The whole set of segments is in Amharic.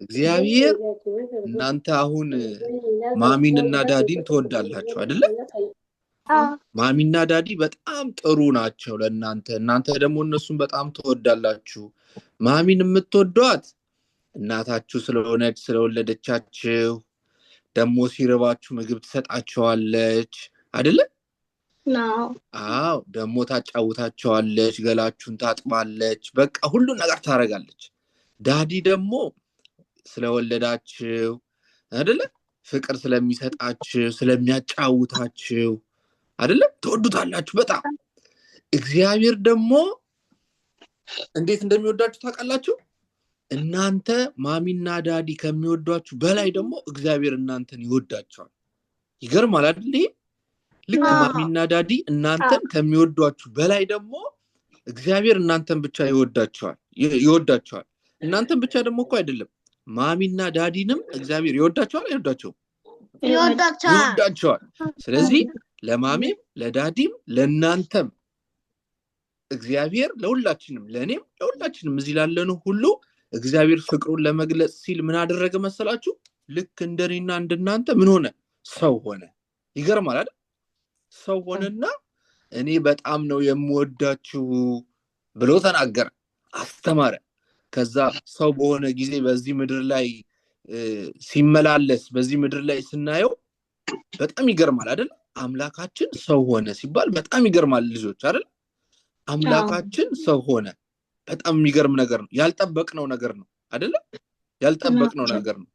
እግዚአብሔር እናንተ አሁን ማሚን እና ዳዲን ትወዳላችሁ አይደለ? ማሚና ዳዲ በጣም ጥሩ ናቸው ለእናንተ። እናንተ ደግሞ እነሱን በጣም ትወዳላችሁ። ማሚን የምትወዷት እናታችሁ ስለሆነች ስለወለደቻችሁ፣ ደግሞ ሲርባችሁ ምግብ ትሰጣችኋለች አይደለ? አዎ፣ ደግሞ ታጫውታቸዋለች፣ ገላችሁን ታጥባለች፣ በቃ ሁሉን ነገር ታደርጋለች። ዳዲ ደግሞ ስለወለዳችሁ አይደለ? ፍቅር ስለሚሰጣችሁ ስለሚያጫውታችሁ አይደለ? ትወዱታላችሁ በጣም። እግዚአብሔር ደግሞ እንዴት እንደሚወዳችሁ ታውቃላችሁ? እናንተ ማሚና ዳዲ ከሚወዷችሁ በላይ ደግሞ እግዚአብሔር እናንተን ይወዳችኋል። ይገርማል አይደል? ይሄ ልክ ማሚና ዳዲ እናንተን ከሚወዷችሁ በላይ ደግሞ እግዚአብሔር እናንተን ብቻ ይወዳችኋል ይወዳችኋል። እናንተን ብቻ ደግሞ እኮ አይደለም፣ ማሚና ዳዲንም እግዚአብሔር ይወዳቸዋል። አይወዳቸውም? ይወዳቸዋል። ይወዳቸዋል። ስለዚህ ለማሚም ለዳዲም ለእናንተም እግዚአብሔር ለሁላችንም፣ ለእኔም ለሁላችንም እዚህ ላለነው ሁሉ እግዚአብሔር ፍቅሩን ለመግለጽ ሲል ምን አደረገ መሰላችሁ? ልክ እንደኔና እንደናንተ ምን ሆነ? ሰው ሆነ። ይገርማል አይደል? ሰው ሆነና እኔ በጣም ነው የምወዳችሁ ብሎ ተናገረ፣ አስተማረ። ከዛ ሰው በሆነ ጊዜ በዚህ ምድር ላይ ሲመላለስ በዚህ ምድር ላይ ስናየው በጣም ይገርማል አይደል? አምላካችን ሰው ሆነ ሲባል በጣም ይገርማል ልጆች አይደል? አምላካችን ሰው ሆነ። በጣም የሚገርም ነገር ነው። ያልጠበቅነው ነገር ነው አይደለ? ያልጠበቅነው ነገር ነው።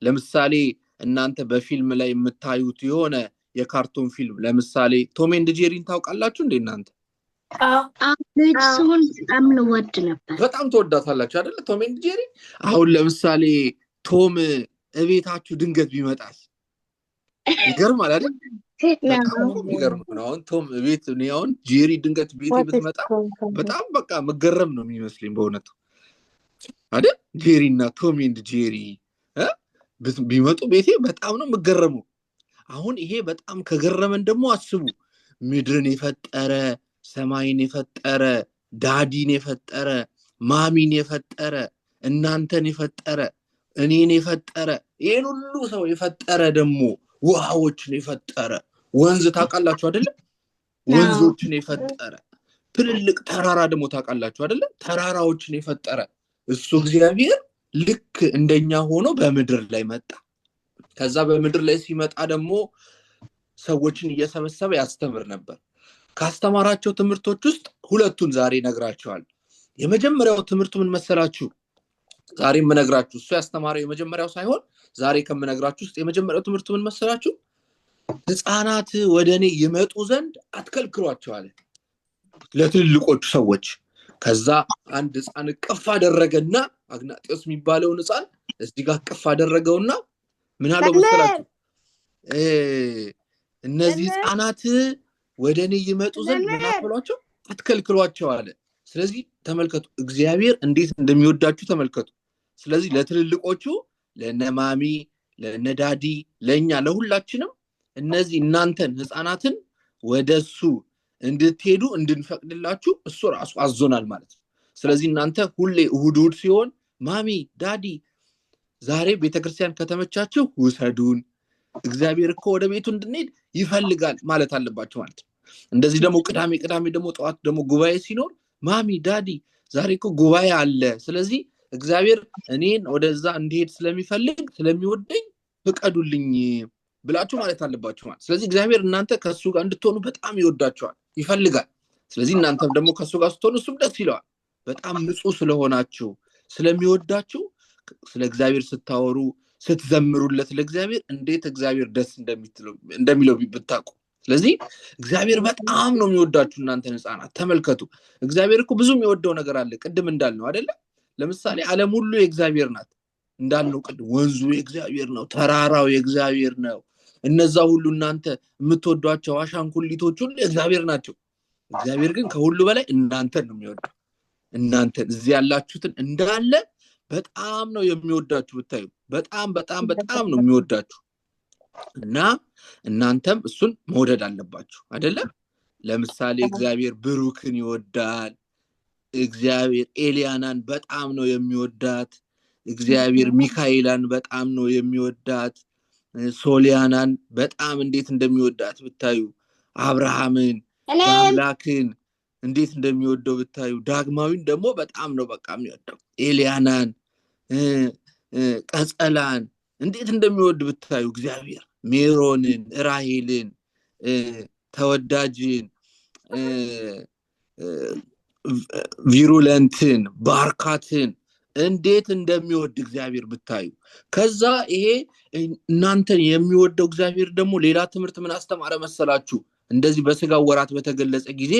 ለምሳሌ እናንተ በፊልም ላይ የምታዩት የሆነ የካርቱን ፊልም ለምሳሌ ቶም ኤንድ ጄሪን ታውቃላችሁ እንዴ እናንተ? ልጅ ስሆን በጣም ልወድ ነበር። በጣም ትወዳታላችሁ አይደለ? ቶም ኤንድ ጄሪ። አሁን ለምሳሌ ቶም እቤታችሁ ድንገት ቢመጣስ ይገርማል አይደል? በጣም እኮ የሚገርም ነው። አሁን ቶም እቤት እኔ አሁን ጄሪ ድንገት ቤቴ ብትመጣ በጣም በቃ መገረም ነው የሚመስለኝ በእውነቱ አይደል? ጄሪ እና ቶም ኤንድ ጄሪ ቢመጡ ቤቴ በጣም ነው የምገረመው። አሁን ይሄ በጣም ከገረመን ደግሞ አስቡ፣ ምድርን የፈጠረ ሰማይን የፈጠረ ዳዲን የፈጠረ ማሚን የፈጠረ እናንተን የፈጠረ እኔን የፈጠረ ይሄን ሁሉ ሰው የፈጠረ ደግሞ ውሃዎችን የፈጠረ ወንዝ ታውቃላችሁ አይደለ? ወንዞችን የፈጠረ ትልልቅ ተራራ ደግሞ ታውቃላችሁ አይደለ? ተራራዎችን የፈጠረ እሱ እግዚአብሔር ልክ እንደኛ ሆኖ በምድር ላይ መጣ። ከዛ በምድር ላይ ሲመጣ ደግሞ ሰዎችን እየሰበሰበ ያስተምር ነበር። ካስተማራቸው ትምህርቶች ውስጥ ሁለቱን ዛሬ እነግራችኋለሁ። የመጀመሪያው ትምህርቱ ምን መሰላችሁ? ዛሬ የምነግራችሁ እሱ ያስተማረው የመጀመሪያው ሳይሆን ዛሬ ከምነግራችሁ ውስጥ የመጀመሪያው ትምህርቱ ምን መሰላችሁ? ህፃናት ወደ እኔ ይመጡ ዘንድ አትከልክሏቸው አለ ለትልልቆቹ ሰዎች። ከዛ አንድ ህፃን እቅፍ አደረገና አግናጤዎስ የሚባለውን ህፃን እዚህ ጋር እቅፍ አደረገውና ምን አለው መሰላችሁ? እነዚህ ህፃናት ወደ እኔ ይመጡ ዘንድ ምን አትበሏቸው፣ አትከልክሏቸው አለ። ስለዚህ ተመልከቱ፣ እግዚአብሔር እንዴት እንደሚወዳችሁ ተመልከቱ። ስለዚህ ለትልልቆቹ ለነማሚ ለነዳዲ ለኛ ለሁላችንም እነዚህ እናንተን ህፃናትን ወደሱ እንድትሄዱ እንድንፈቅድላችሁ እሱ ራሱ አዞናል ማለት ነው። ስለዚህ እናንተ ሁሌ እሁድ እሁድ ሲሆን ማሚ ዳዲ ዛሬ ቤተክርስቲያን ከተመቻችሁ ውሰዱን፣ እግዚአብሔር እኮ ወደ ቤቱ እንድንሄድ ይፈልጋል ማለት አለባችሁ ማለት ነው። እንደዚህ ደግሞ ቅዳሜ ቅዳሜ ደግሞ ጠዋት ደግሞ ጉባኤ ሲኖር ማሚ ዳዲ ዛሬ እኮ ጉባኤ አለ፣ ስለዚህ እግዚአብሔር እኔን ወደዛ እንድሄድ ስለሚፈልግ ስለሚወደኝ ፍቀዱልኝ ብላችሁ ማለት አለባችሁ ማለት። ስለዚህ እግዚአብሔር እናንተ ከእሱ ጋር እንድትሆኑ በጣም ይወዳችኋል፣ ይፈልጋል። ስለዚህ እናንተም ደግሞ ከእሱ ጋር ስትሆኑ እሱም ደስ ይለዋል። በጣም ንጹህ ስለሆናችሁ ስለሚወዳችሁ ስለ እግዚአብሔር ስታወሩ ስትዘምሩለት ለእግዚአብሔር እንዴት እግዚአብሔር ደስ እንደሚለው ብታውቁ። ስለዚህ እግዚአብሔር በጣም ነው የሚወዳችሁ እናንተን ህፃናት። ተመልከቱ፣ እግዚአብሔር እኮ ብዙ የሚወደው ነገር አለ። ቅድም እንዳልነው አይደለ? ለምሳሌ ዓለም ሁሉ የእግዚአብሔር ናት እንዳልነው ቅድም፣ ወንዙ የእግዚአብሔር ነው፣ ተራራው የእግዚአብሔር ነው። እነዛ ሁሉ እናንተ የምትወዷቸው አሻንጉሊቶች ሁሉ የእግዚአብሔር ናቸው። እግዚአብሔር ግን ከሁሉ በላይ እናንተን ነው የሚወደው። እናንተን እዚህ ያላችሁትን እንዳለ በጣም ነው የሚወዳችሁ። ብታዩ በጣም በጣም በጣም ነው የሚወዳችሁ። እና እናንተም እሱን መውደድ አለባችሁ አይደለም? ለምሳሌ እግዚአብሔር ብሩክን ይወዳል። እግዚአብሔር ኤልያናን በጣም ነው የሚወዳት። እግዚአብሔር ሚካኤላን በጣም ነው የሚወዳት። ሶሊያናን በጣም እንዴት እንደሚወዳት ብታዩ፣ አብርሃምን አምላክን እንዴት እንደሚወደው ብታዩ፣ ዳግማዊን ደግሞ በጣም ነው በቃ የሚወደው። ኤልያናን፣ ቀጸላን እንዴት እንደሚወድ ብታዩ እግዚአብሔር ሜሮንን፣ ራሄልን፣ ተወዳጅን፣ ቪሩለንትን፣ ባርካትን እንዴት እንደሚወድ እግዚአብሔር ብታዩ። ከዛ ይሄ እናንተን የሚወደው እግዚአብሔር ደግሞ ሌላ ትምህርት ምን አስተማረ መሰላችሁ? እንደዚህ በስጋው ወራት በተገለጸ ጊዜ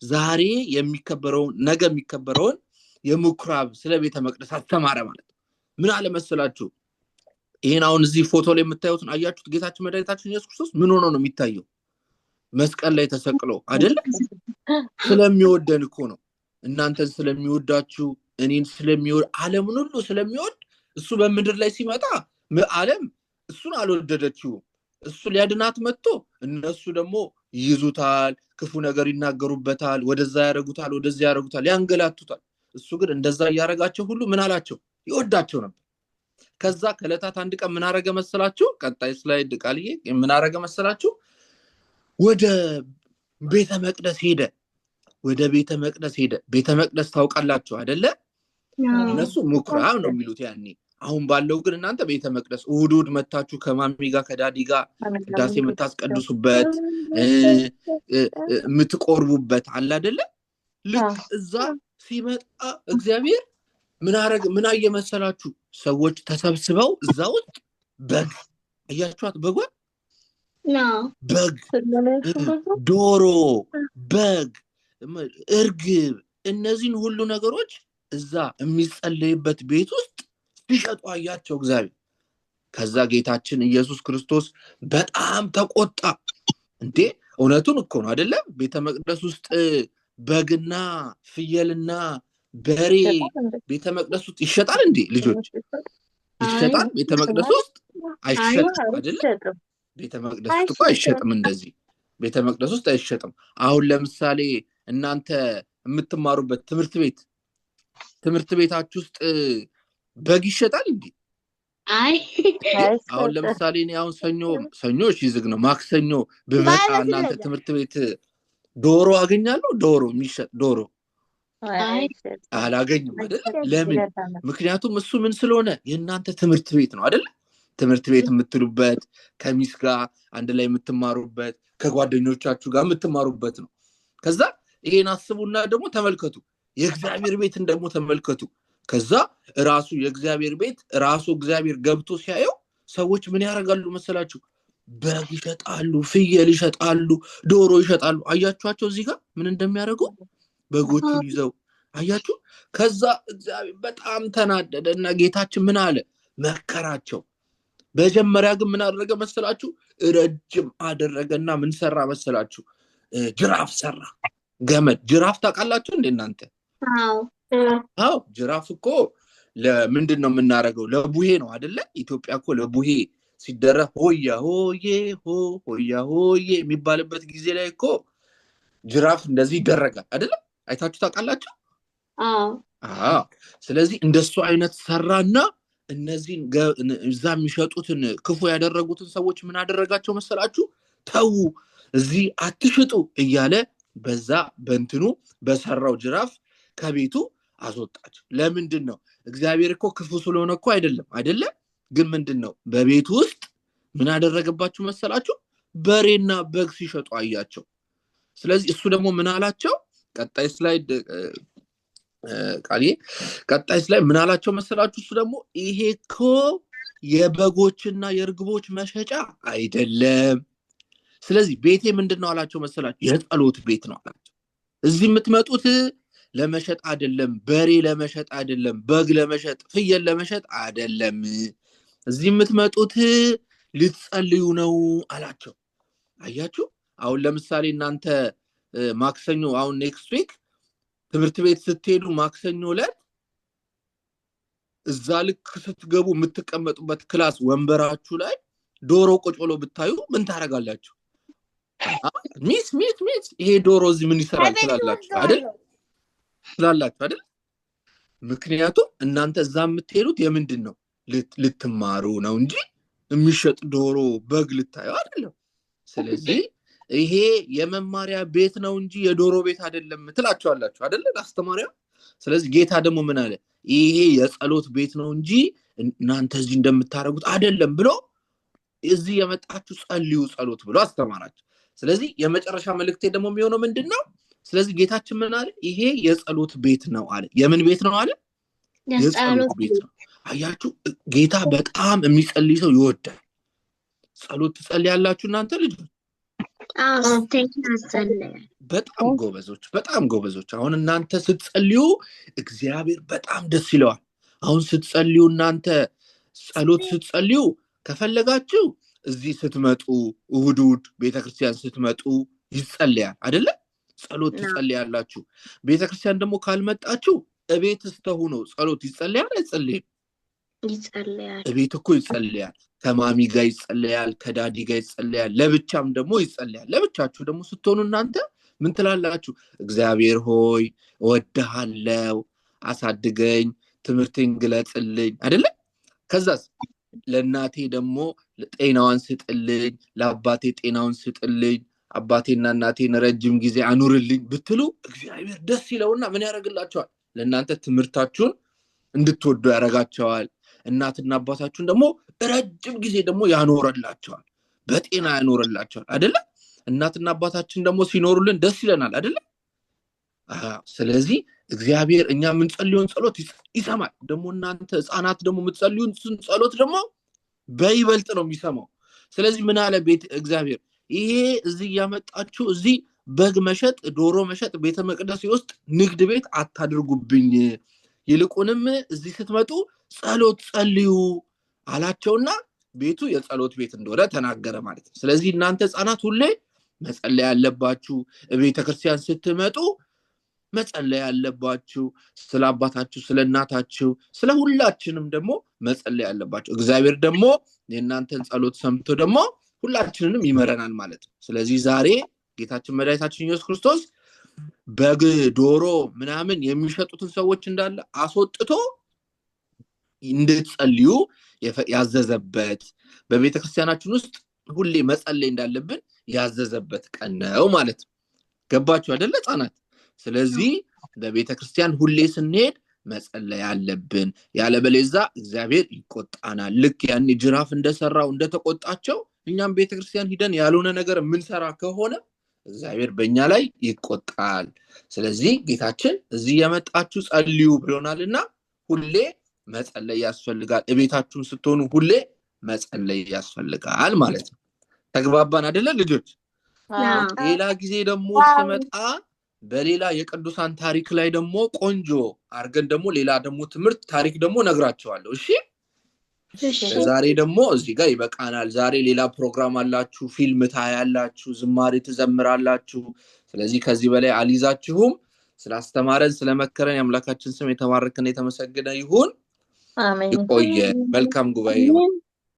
ዛሬ የሚከበረውን ነገ የሚከበረውን የምኩራብ ስለ ቤተ መቅደስ አስተማረ ማለት ነው። ምን አለ መሰላችሁ? ይሄን አሁን እዚህ ፎቶ ላይ የምታዩትን አያችሁት? ጌታችን መድኃኒታችን ኢየሱስ ክርስቶስ ምን ሆኖ ነው የሚታየው? መስቀል ላይ ተሰቅሎ አይደለ? ስለሚወደን እኮ ነው። እናንተን ስለሚወዳችሁ፣ እኔን ስለሚወድ፣ ዓለምን ሁሉ ስለሚወድ እሱ በምድር ላይ ሲመጣ ዓለም እሱን አልወደደችውም። እሱ ሊያድናት መጥቶ እነሱ ደግሞ ይይዙታል፣ ክፉ ነገር ይናገሩበታል፣ ወደዛ ያደርጉታል፣ ወደዛ ያደርጉታል፣ ያንገላቱታል። እሱ ግን እንደዛ እያደረጋቸው ሁሉ ምን አላቸው? ይወዳቸው ነበር። ከዛ ከዕለታት አንድ ቀን ምን አደረገ መሰላችሁ? ቀጣይ slide ቃልዬ፣ ምን አደረገ መሰላችሁ? ወደ ቤተ መቅደስ ሄደ። ወደ ቤተ መቅደስ ሄደ። ቤተ መቅደስ ታውቃላችሁ አይደለ? እነሱ ምኩራብ ነው የሚሉት ያኔ። አሁን ባለው ግን እናንተ ቤተ መቅደስ እሑድ እሑድ መታችሁ ከማሚ ጋር ከዳዲ ጋር ቅዳሴ የምታስቀድሱበት የምትቆርቡበት አለ አይደለ? ልክ እዛ ሲመጣ እግዚአብሔር ምን አረገ? ምን አየ መሰላችሁ? ሰዎች ተሰብስበው እዛ ውስጥ በግ አያችኋት? በጓን በግ፣ ዶሮ፣ በግ፣ እርግብ፣ እነዚህን ሁሉ ነገሮች እዛ የሚጸለይበት ቤት ውስጥ ሲሸጡ አያቸው እግዚአብሔር። ከዛ ጌታችን ኢየሱስ ክርስቶስ በጣም ተቆጣ። እንዴ እውነቱን እኮ ነው አይደለ? ቤተ መቅደስ ውስጥ በግና ፍየልና በሬ ቤተ መቅደስ ውስጥ ይሸጣል እንዴ? ልጆች ይሸጣል? ቤተ መቅደስ ውስጥ አይሸጥም አይደለ? ቤተ መቅደስ ውስጥ እኮ አይሸጥም። እንደዚህ ቤተ መቅደስ ውስጥ አይሸጥም። አሁን ለምሳሌ እናንተ የምትማሩበት ትምህርት ቤት ትምህርት ቤታችሁ ውስጥ በግ ይሸጣል እንዴ? አይ አሁን ለምሳሌ እኔ አሁን ሰኞ እሺ ዝግ ነው፣ ማክሰኞ ብመጣ እናንተ ትምህርት ቤት ዶሮ አገኛለሁ? ዶሮ የሚሸጥ ዶሮ አላገኝም አይደለ? ለምን? ምክንያቱም እሱ ምን ስለሆነ የእናንተ ትምህርት ቤት ነው አይደለ? ትምህርት ቤት የምትሉበት፣ ከሚስ ጋር አንድ ላይ የምትማሩበት፣ ከጓደኞቻችሁ ጋር የምትማሩበት ነው። ከዛ ይሄን አስቡና ደግሞ ተመልከቱ፣ የእግዚአብሔር ቤትን ደግሞ ተመልከቱ። ከዛ ራሱ የእግዚአብሔር ቤት ራሱ እግዚአብሔር ገብቶ ሲያየው ሰዎች ምን ያደርጋሉ መሰላችሁ? በግ ይሸጣሉ፣ ፍየል ይሸጣሉ፣ ዶሮ ይሸጣሉ። አያችኋቸው እዚህ ጋር ምን እንደሚያደርጉ በጎቹን ይዘው አያችሁ። ከዛ እግዚአብሔር በጣም ተናደደ እና ጌታችን ምን አለ? መከራቸው። መጀመሪያ ግን ምን አደረገ መሰላችሁ? ረጅም አደረገና ምን ሰራ መሰላችሁ? ጅራፍ ሰራ፣ ገመድ። ጅራፍ ታውቃላችሁ እንዴ እናንተ? አዎ። አዎ፣ ጅራፍ እኮ ለምንድን ነው የምናደርገው? ለቡሄ ነው አይደለ? ኢትዮጵያ እኮ ለቡሄ ሲደረግ ሆያ ሆዬ ሆ ሆያ ሆዬ የሚባልበት ጊዜ ላይ እኮ ጅራፍ እንደዚህ ይደረጋል አይደለ? አይታችሁ ታውቃላችሁ? አዎ። አዎ። ስለዚህ እንደሱ አይነት ሰራና እነዚህን እዛ የሚሸጡትን ክፉ ያደረጉትን ሰዎች ምን አደረጋቸው መሰላችሁ? ተዉ እዚህ አትሽጡ እያለ በዛ በእንትኑ በሰራው ጅራፍ ከቤቱ አስወጣቸው። ለምንድን ነው? እግዚአብሔር እኮ ክፉ ስለሆነ እኮ አይደለም አይደለ? ግን ምንድን ነው በቤቱ ውስጥ ምን አደረገባችሁ መሰላችሁ? በሬና በግ ሲሸጡ አያቸው። ስለዚህ እሱ ደግሞ ምን አላቸው? ቀጣይ slide ቃልዬ፣ ቀጣይ slide ምን አላቸው መሰላችሁ? እሱ ደግሞ ይሄ እኮ የበጎችና የእርግቦች መሸጫ አይደለም። ስለዚህ ቤቴ ምንድነው አላቸው መሰላችሁ? የጸሎት ቤት ነው አላቸው። እዚህ የምትመጡት ለመሸጥ አይደለም፣ በሬ ለመሸጥ አይደለም፣ በግ ለመሸጥ፣ ፍየል ለመሸጥ አይደለም። እዚህ የምትመጡት ልትጸልዩ ነው አላቸው። አያችሁ? አሁን ለምሳሌ እናንተ ማክሰኞ አሁን next week ትምህርት ቤት ስትሄዱ ማክሰኞ ዕለት እዛ ልክ ስትገቡ የምትቀመጡበት class ወንበራችሁ ላይ ዶሮ ቁጭ ብሎ ብታዩ ምን ታደርጋላችሁ? Miss miss miss ይሄ ዶሮ እዚህ ምን ይሰራል ትላላችሁ አይደል? ትላላችሁ አይደል? ምክንያቱም እናንተ እዛ የምትሄዱት የምንድን ነው? ልትማሩ ነው እንጂ የሚሸጥ ዶሮ በግ ልታዩ አይደለም። ስለዚህ ይሄ የመማሪያ ቤት ነው እንጂ የዶሮ ቤት አይደለም ትላቸዋላችሁ አይደለ ለአስተማሪዋ። ስለዚህ ጌታ ደግሞ ምን አለ? ይሄ የጸሎት ቤት ነው እንጂ እናንተ እዚህ እንደምታደርጉት አይደለም ብሎ እዚህ የመጣችሁ ጸልዩ ጸሎት ብሎ አስተማራችሁ። ስለዚህ የመጨረሻ መልእክቴ ደግሞ የሚሆነው ምንድን ነው? ስለዚህ ጌታችን ምን አለ? ይሄ የጸሎት ቤት ነው አለ። የምን ቤት ነው አለ? የጸሎት ቤት ነው። አያችሁ፣ ጌታ በጣም የሚጸልይ ሰው ይወዳል። ጸሎት ትጸልያላችሁ እናንተ ልጆች? በጣም ጎበዞች፣ በጣም ጎበዞች። አሁን እናንተ ስትጸልዩ እግዚአብሔር በጣም ደስ ይለዋል። አሁን ስትጸልዩ እናንተ ጸሎት ስትጸልዩ ከፈለጋችሁ እዚህ ስትመጡ እሑድ እሑድ ቤተክርስቲያን ስትመጡ ይጸልያል አይደለ? ጸሎት ትጸልያላችሁ። ቤተክርስቲያን ደግሞ ካልመጣችሁ እቤት ስተሆኑ ጸሎት ይጸልያል አይጸልይም? ይጸልያል። እቤት እኮ ይጸልያል። ከማሚ ጋር ይጸልያል፣ ከዳዲ ጋር ይጸልያል፣ ለብቻም ደግሞ ይጸልያል። ለብቻችሁ ደግሞ ስትሆኑ እናንተ ምን ትላላችሁ? እግዚአብሔር ሆይ እወድሃለሁ፣ አሳድገኝ፣ ትምህርቴን ግለጽልኝ አይደለ? ከዛስ ለእናቴ ደግሞ ጤናዋን ስጥልኝ፣ ለአባቴ ጤናውን ስጥልኝ፣ አባቴና እናቴን ረጅም ጊዜ አኑርልኝ ብትሉ እግዚአብሔር ደስ ይለውና ምን ያደርግላቸዋል? ለእናንተ ትምህርታችሁን እንድትወዱ ያደርጋቸዋል። እናትና አባታችሁን ደግሞ ረጅም ጊዜ ደግሞ ያኖረላቸዋል፣ በጤና ያኖረላቸዋል አይደለ? እናትና አባታችን ደግሞ ሲኖሩልን ደስ ይለናል አይደለ? ስለዚህ እግዚአብሔር እኛ የምንጸልየውን ጸሎት ይሰማል። ደግሞ እናንተ ህፃናት ደግሞ የምትጸልዩን ጸሎት ደግሞ በይበልጥ ነው የሚሰማው። ስለዚህ ምን አለ ቤት እግዚአብሔር፣ ይሄ እዚህ እያመጣችሁ እዚህ በግ መሸጥ ዶሮ መሸጥ ቤተ መቅደስ ውስጥ ንግድ ቤት አታድርጉብኝ፣ ይልቁንም እዚህ ስትመጡ ጸሎት ጸልዩ አላቸውና ቤቱ የጸሎት ቤት እንደሆነ ተናገረ ማለት ነው። ስለዚህ እናንተ ህፃናት ሁሌ መጸለይ ያለባችሁ፣ ቤተክርስቲያን ስትመጡ መጸለይ ያለባችሁ፣ ስለ አባታችሁ፣ ስለ እናታችሁ፣ ስለ ሁላችንም ደግሞ መጸለይ ያለባችሁ። እግዚአብሔር ደግሞ የእናንተን ጸሎት ሰምቶ ደግሞ ሁላችንንም ይመረናል ማለት ነው። ስለዚህ ዛሬ ጌታችን መድኃኒታችን ኢየሱስ ክርስቶስ በግ ዶሮ ምናምን የሚሸጡትን ሰዎች እንዳለ አስወጥቶ እንድትጸልዩ ያዘዘበት፣ በቤተክርስቲያናችን ውስጥ ሁሌ መጸለይ እንዳለብን ያዘዘበት ቀን ነው ማለት ነው። ገባችሁ አይደለ ህፃናት? ስለዚህ በቤተክርስቲያን ሁሌ ስንሄድ መጸለይ አለብን። ያለበለዚያ እግዚአብሔር ይቆጣናል። ልክ ያን ጅራፍ እንደሰራው እንደተቆጣቸው እኛም ቤተክርስቲያን ሂደን ያልሆነ ነገር የምንሰራ ከሆነ እግዚአብሔር በእኛ ላይ ይቆጣል። ስለዚህ ጌታችን እዚህ የመጣችሁ ጸልዩ ብሎናልና ሁሌ መጸለይ ያስፈልጋል። እቤታችሁን ስትሆኑ ሁሌ መጸለይ ያስፈልጋል ማለት ነው። ተግባባን አይደለ ልጆች? ሌላ ጊዜ ደግሞ ስመጣ በሌላ የቅዱሳን ታሪክ ላይ ደግሞ ቆንጆ አድርገን ደግሞ ሌላ ደግሞ ትምህርት ታሪክ ደግሞ ነግራቸዋለሁ። እሺ ዛሬ ደግሞ እዚህ ጋር ይበቃናል። ዛሬ ሌላ ፕሮግራም አላችሁ፣ ፊልም ታያላችሁ፣ ዝማሬ ትዘምራላችሁ። ስለዚህ ከዚህ በላይ አልይዛችሁም። ስላስተማረን ስለመከረን የአምላካችን ስም የተባረከና የተመሰገነ ይሁን። አሜን። ይቆየ። መልካም ጉባኤ ይሁን።